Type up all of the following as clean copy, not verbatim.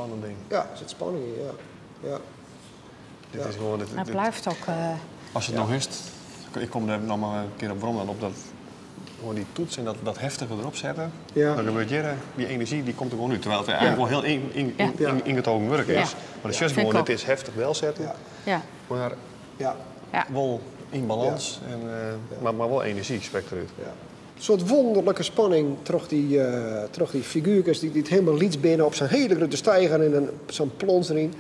Spannend ding. Ja, der sit spanning yn, ja. Ja. Dit is gewoan. Dit, Hy bliuwt ook. As it no hast, ik kom der noch mar in kear op werom dan op dat gewoan dy toets en dat, dat heftige derop setten. Dan gebeurt hjir, dy enerzjy dy komt der gewoan út. Terwijl it eigentlik wol hiel yngetogen wurk is. Mar do sjochst gewoan, dit is heftich delsetten. Mar wol yn balâns, en, mar wol enerzjy sprekt derút. In soart wûnderlike spanning troch dy figuerkes dy't hielendal lyts binne op sa'n hiele grutte steiger en sa'n plons deryn.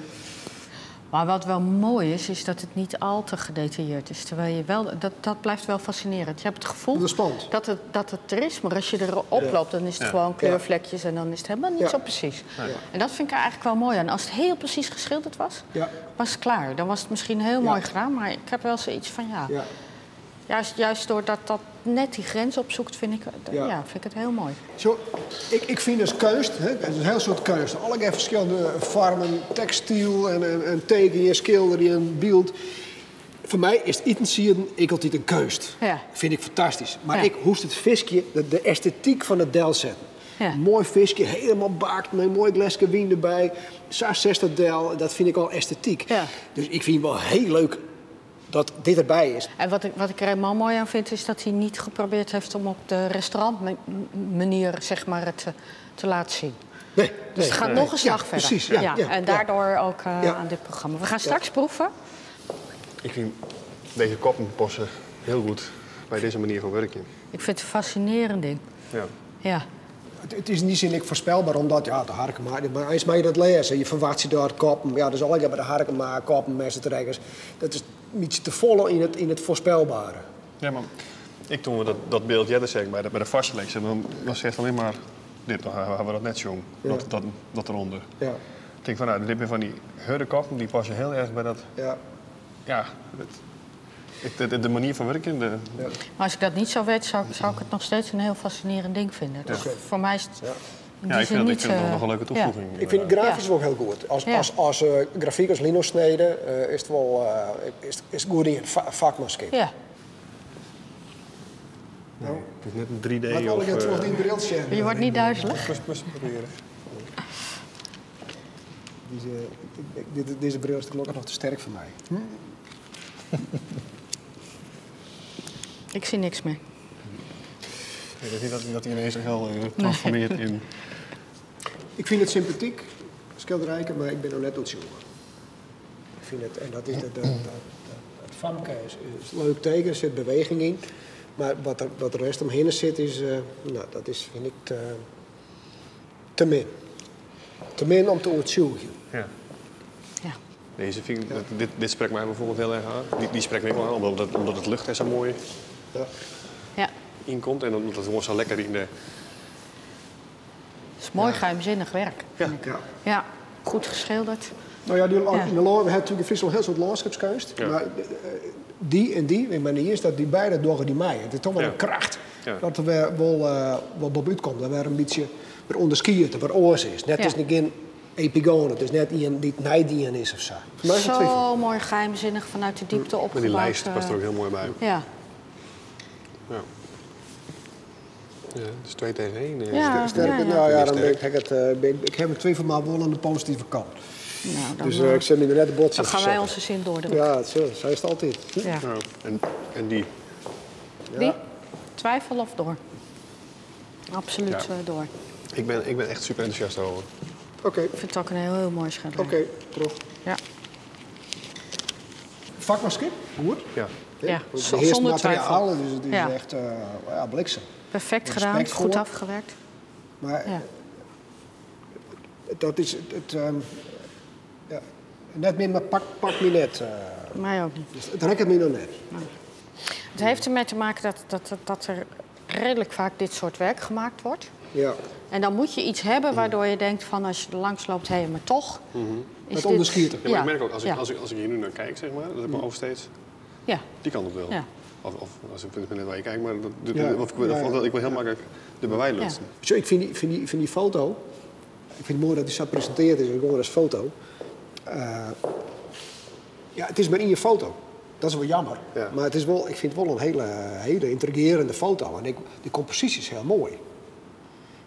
Maar wat wel mooi is, is dat het niet al te gedetailleerd is. Terwijl je wel, dat blijft wel fascinerend. Je hebt het gevoel Dat is spannend. dat het er is, maar als je erop loopt, dan is het gewoon kleurvlekjes en dan is het helemaal niet zo precies. En dat vind ik er eigenlijk wel mooi aan. Als het heel precies geschilderd was, was het klaar. Dan was het misschien heel mooi gedaan, maar ik heb wel zoiets van ja. Juist doordat dat net die grens opzoekt, ja, vind ik het heel mooi. Zo, ik vind dus keunst, hè, het is een heel soort keunst. Allegear ferskillende foarmen, tekstyl en tekenjen, skilderjen en byld. Foar my is it itensieden ek altyd in keunst. Vind ik fantastysk. Mar ik hoest it fiskje, de estetyk fan it delsetten. Moai fiskje, hielendal bakt, mei in moai gleske wyn derby. Sa setst dat del, dat fyn ik al estetyk. Dus ik fyn it wol hiel leuk dat dit derby is. En wat ik er helemaal mooi aan vind, is dat hij niet geprobeerd heeft om op de restaurantmanier zeg maar, het te laten zien. Nee, Dus nee, het gaat nee. nog een slag verder. Precies, ja, En daardoor ook aan dit programma. We gaan straks proeven. Ik vind deze koppen passen heel goed bij deze manier van werken. Ik vind het een fascinerend ding. It is yn dy sin ek foarspelber, omdat ja, de Harkema, mar eins mei je dat lêze. Je ferwachtsje dêr koppen, ja, dus allegear by de Harkema, koppen, messentrekkers. Dat is in bytsje te folle yn it foarspelbere. Ja, mar ik toen we dat byld earder seach by de foarseleksje, dan seachst allinnich mar dit, dan hawwe we dat net sjoen, dat derûnder. Ik tink fan, no, dit binne fan dy hurde koppen, dy passe hiel erch by dat. Ja, de manier fan wurkjen. Maar als ik dat niet zou weten, zou ik het nog steeds een heel fascinerend ding vinden. Dus voor mij is het in Ja, die ik zin vind, niet, ik vind het nog een leuke toevoeging. Ik vind het grafysk wol hiel goed. As, as grafyk, as linosnede, is it wol is it goed yn it fakmanskip. Nee, it is net in 3D. Mar of, ik troch dyn bril sjen. Je wordt niet duizelig. Moatst probearje. Dizze bril is gelokkich noch te sterk foar my. Ik zie niks meer. Ik weet niet dat hij ineens heel transformeert in... Ik vind it sympatyk, skilderijke, mar ik bin noch net oertsjûge. Ik fyn it, en dat is dat, it famke is leuk tekene, der sit beweging yn. Mar wat de rest omhinne sit, is, no, dat is, fyn ik, te min. Te min om te oertsjûgjen. Deze vind ik, dit spreekt mij bijvoorbeeld heel erg aan. Die spreekt mij wel aan, omdat het lucht er zo mooi in komt. En omdat het gewoon zo lekker in de... Het is mooi geheimzinnig werk, vind ik. Ja, goed geschilderd. Nou ja, die, in de, we hebben natuerlik yn Fryslân hiel soad lânskipskeunst. Mar dy en dy, myn manier is dat dy beide dogge dy mei. It is dochs wol in kracht dat der wer wol boppe-út komt. Dat wer in bytsje wer ûnderskiedt, wer oars is. Net is gjin epigoon, it is net ien dy't neidien is of sa. Foar my is it Zo twifel. mooi geheimzinnig vanuit de diepte Maar die opgebouwd. lijst past er ook heel mooi bij. Ja. Ja, dus 2 tegen 1. Sterker, nou ja, dan ben ik, heb ik het, ben ik, ik heb een twijfel, maar wel aan de positieve kant. Nou, dan, Dus ik zet me er net de bots dan in gaan wij zetten. onze zin doordrukken. Ja, zo is het altijd. Ja, en die? Die? Twijfel of door? Absoluut door. Ik ben echt super enthousiast over. Ik vind het ook een heel, heel mooi schilderij. Oké, terug. Vakmanskip, goed. Ja, Het beheerst zonder materialen, twijfel. dus het is echt ja, bliksem. Perfect Respect gedaan, goed voor. afgewerkt. Maar dat is het, ja, net meer, maar pak me net. Mij ook niet. Dus het rekt me nog net. Nee. Het heeft ermee te maken dat er redelijk vaak dit soort werk gemaakt wordt. En dan moet je iets hebben waardoor je denkt van als je er langs loopt, hé, maar toch. Is Het dit onderscheidt. Ja, maar ik merk ook, als ik hier nu naar kijk, dat ik me over steeds die kant op wil. Of als ik ben net waar je kijkt, maar dat, dat, of ik wil, of ik wil heel makkelijk de bewijs. Zo, ik vind die foto, ik vind het mooi dat die zo gepresenteerd is, gewoon als foto. Ja, het is maar in je foto. Dat is wel jammer. Maar ik vind het wel een hele, hele intrigerende foto. En die compositie is heel mooi.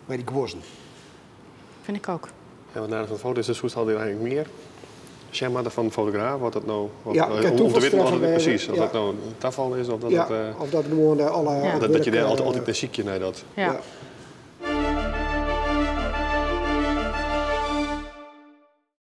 Met die gwozen. Vind ik ook. Ja, want na de foto is de soest altyd eigenlijk mear sjen moatte fan de fotograaf, wat dat no, wat, Ja, eh, om te witten wat het precies, of ja. dat no in tafal is of dat Ja, het, of dat gewoan alle dat je wurk, dêr altyd nei sykje nei dat. Ja.